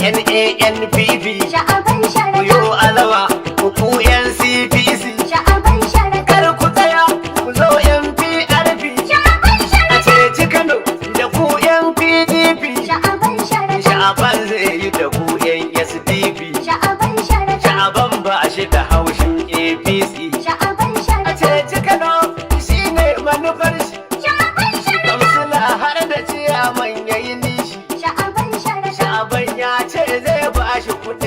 NANPP. Sha'aban Ku yo Sharaɗa. Alama ku NCPC. Sha'aban Sharaɗa. Kar ku tsaya, ku zo NPRP. Sha'aban A Sharaɗa. ceci Kano da ku NPDP. Sha'aban Sharaɗa. Sha'aban zai yi da ku SDP. Sha'aban Sharaɗa. Sha'aban ba shi da haushin APC. Sha'aban A Sharaɗa. ceci Kano shine manufar shi. Sha'aban Sharaɗa. Kansila har da ciyaman yayi nishi. Sha'aban Sharaɗa. Sha'aban ya ce zai ba shi kuɗi.